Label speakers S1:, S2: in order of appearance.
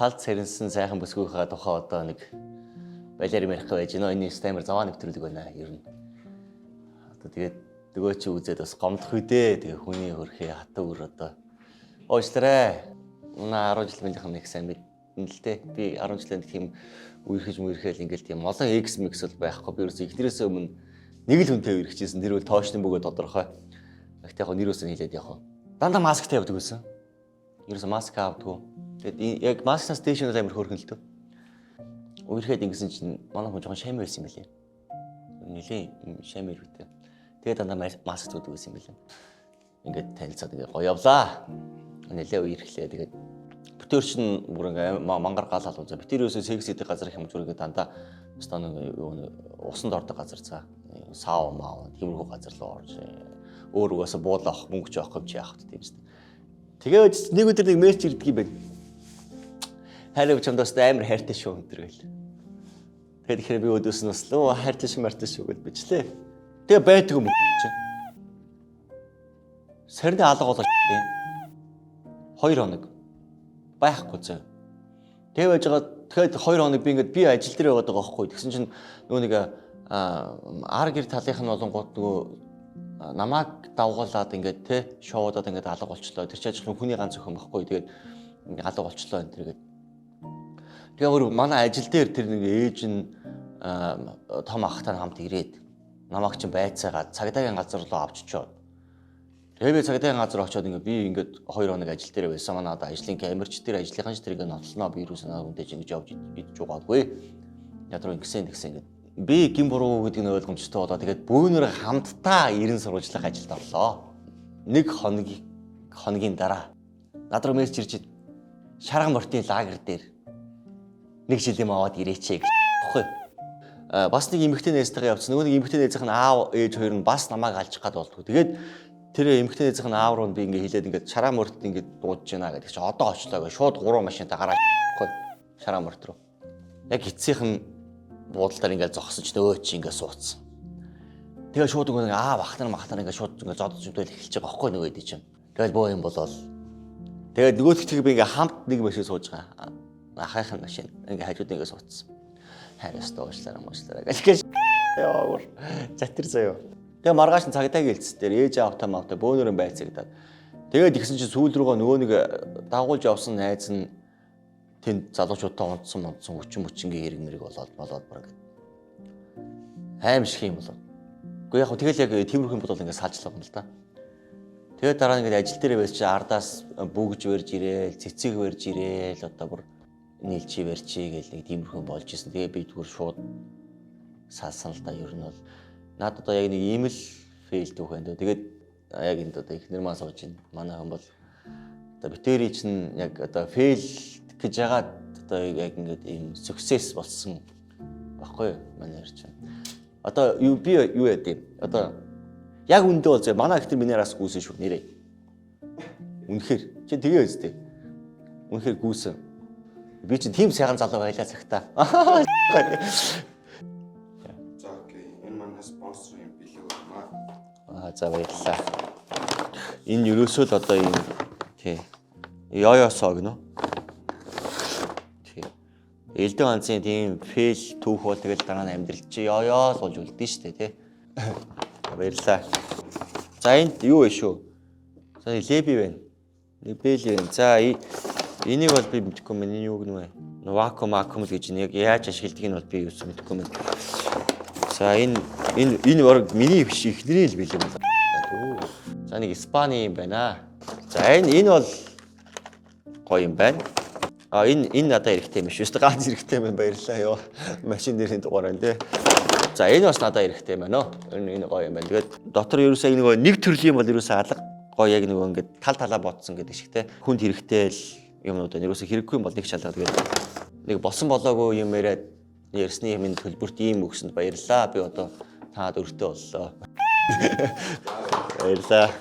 S1: Салд сэрэнсэн сайхан бүсгүйхээ тухай одоо нэг балиар юм ярих байж гэнэ. Энэ стаймер заваа нэвтрүүлэг байна ер нь. Одоо тэгээд нөгөө чи үзээд бас гомдох үдээ. Тэгээ хүний хөрхөө хатуу үр одоо уучлаарай. Манай 10 жил мэлийнхэн нэг сайн мэднэ л дээ. Би 10 жилийн тийм үерхэж мүерхэл ингээл тийм олон X mix бол байхгүй. Би ерөөсөө эхнэрээсээ өмнө нэг л хүнтэй үерхчихсэн. Тэр бол тоошны бөгөөд тодорхой. Гэхдээ яг нэр үсэн хэлээд яг. Дандаа масктай явдаг байсан. Ерөөсөө маск авдаггүй. Тэгээд яг маскнаас дээш нь амар хөөрхөн л дөө. Үерхэд ингэсэн чинь манай хүн жоохон шамир байсан юм билээ. Нилийн шамир үтэй. Тэгээд дандаа маск зүүдэг байсан юм билээ. Ингээд танилцаад ингээд гоё явлаа. Нилээ үерхлээ. Тэгээд битээр чинь бүр ингээ мангар гал халуун. Битээр ерөөсөө секс хийдэг газар их юм зүгээр ингээд дандаа өстөн нэг юу усанд ордог газар цаа. Сав маа тиймэрхүү газар руу орж өөр угаасаа буудлаа авах мөнгө ч авах юм чи яах вэ тийм үст. Тэгээд нэг өдөр нэг мессеж ирдэг юм байна. Хайр чамд бас амар хайртай шүү өнтер гэл. Тэгээд тэгэхээр би өдөөс нь бас лөө хайртай шүү мартай шүү гэж бичлээ. Тэгээ байдаг юм чи. Сарны алга болоо тийм. 2 хоног байхгүй зөө. Тэгээ байж байгаа тэгэхээр 2 хоног би ингээд би ажил дээр яваад байгаа байхгүй. Тэгсэн чинь нөгөө нэг ар гэр талынх нь болонгууд нөгөө намайг давгуулад ингээд те шоудаад ингээд алга болчлоо. Тэр чинь ажил хүний ганц өхөн байхгүй. Тэгээд ингээд алга болчлоо энэ тэр гээд. Тэгээ өөр манай ажил дээр тэр нэг ээж нь том ахтай хамт ирээд намайг чинь байцаагаад цагдаагийн газар руу авчичоод. Тэгээ би цагдаагийн газар очиод ингээд би ингээд 2 хоног ажил дээр байсан. Манай одоо ажлын камерч дээр ажлынхан ч тэрийг нотлоноо би юусэн хүнтэй ч ингэж явж идэж угаагүй. Ядруу ингэсэн тэгсэн ингээд би гин буруу гэдэг нь ойлгомжтой болоо. Тэгээд бөөнөр хамтдаа 90 сурвалжлах ажилд орлоо. Нэг хоногийн дараа над руу мессеж ирж шарган мортын лагер дээр нэг жил юм аваад ирээч гэж баггүй. Бас нэг эмэгтэй найзтайгаа явцсан. Нөгөө нэг эмэгтэй найзынх нь аав ээж хоёр нь бас намайг алжих гад болдгоо. Тэгээд тэр эмэгтэй найзынх нь аав руу би ингээ хэлээд ингээ шараа морт ингээ дуудаж байна гэдэг чи одоо очлоо гэж шууд 3 машинтай гараа баггүй. Шараа морт руу. Яг эцсийнх нь буудалдаар ингээ зогсож нөгөө чи ингээ суудсан. Тэгээ шууд нөгөө аав ах нар мах нар ингээ шууд ингээ зодож зүдэл эхэлж байгаа байхгүй нөгөө эдий чинь. Тэгэл боо юм болол. Тэгээд нөгөөдөлтийг би ингээ хамт нэг машин сууж байгаа. Ахайх нь машин ингээ хажууд ингээ суудсан. Хайраас дуушлаараа муушлаараа гэх гэж яа өөр затэр заяа. Тэгээ маргааш нь цагдаагийн хэлцэл дээр ээж аавтай маавтай бөөнөрөн байцаагдаад. Тэгээд ихсэн чинь сүүл рүүгээ нөгөө нэг дагуулж явсан найз нь тэнд залуучуудтай унтсан унтсан хүчин хүчингийн хэрэг мэрэг болоод баг аим шиг юм болоод. Гэхдээ яг тэгэл яг тиймэрхүү юм болол ингээ салжлаа юм л да. Тэгээд дараа нь ингээ ажил дээр байж чи ардаас бүгж барьж ирээл, цэцэг барьж ирээл одоо бүр нийлчи барьчи гэл нэг тиймэрхүү болж исэн. Тэгээ би зүгээр шууд салсан л да ер нь бол надад одоо яг нэг ийм л fail түүх байна. Тэгээд яг энд одоо эхнэр маань сууж байна. Манай хүн бол одоо битэрий чинь яг одоо fail гэж яагаад одоо яг ингээд ийм success болсон баггүй юу манай хоёр чинь. Одоо юу би юу яа гэм. Одоо яг үндэ бол зөө манай ихтер миний араас гүйсэн шүү нэрээ. Үнэхээр чи тэгээ үстэй. Үнэхээр гүйсэн. Би чинь тийм сайхан залуу байлаа цагтаа.
S2: За okay. Энэ манай спонсорын бэлэг байна.
S1: Аа за баярлалаа. Энэ ерөөсөө л одоо ийм тий. Йо-йо соо гэнэ. Тий. Элдэн ганцын тийм fail түүх бол тэгэл дараа нь амьдрал чи ёо-ёо л болж үлдэн штэ тий. Баярлалаа. За энд юу вэ шүү? За леби байна. Лебели байна. За энийг бол би мэдэхгүй юм. Энэ юу гэнэ вэ? Вакуум вакуум л гэж яг яаж ашигладгийг нь бол би юусэн мэдэхгүй юм. За энэ баг миний биш эхнэрийн л бэлэг байна. За нэг Испани юм байна. За энэ бол гоё юм байна. А энэ надад хэрэгтэй юм биш үү? Ганц хэрэгтэй юм баярлалаа ёо. Машин дээрийн дугаар байна те. За энэ бас надад хэрэгтэй юм байна. Энэ гоё юм байна. Тэгээд дотор ерөөсөө нөгөө нэг төрлийн бол ерөөсөө алга гоё яг нөгөө ингээд тал талаа бодсон гэдэг шиг те. Хүнд хэрэгтэй л юмнууд байна. Ерөөсөө хэрэггүй юм бол нэг шалгаа тэгээд нэг болсон болоогүй юм яриад ярьсны юм төлбөрт ийм өгсөнд баярлалаа. Би одоо таад өртөө боллоо. Баярлалаа.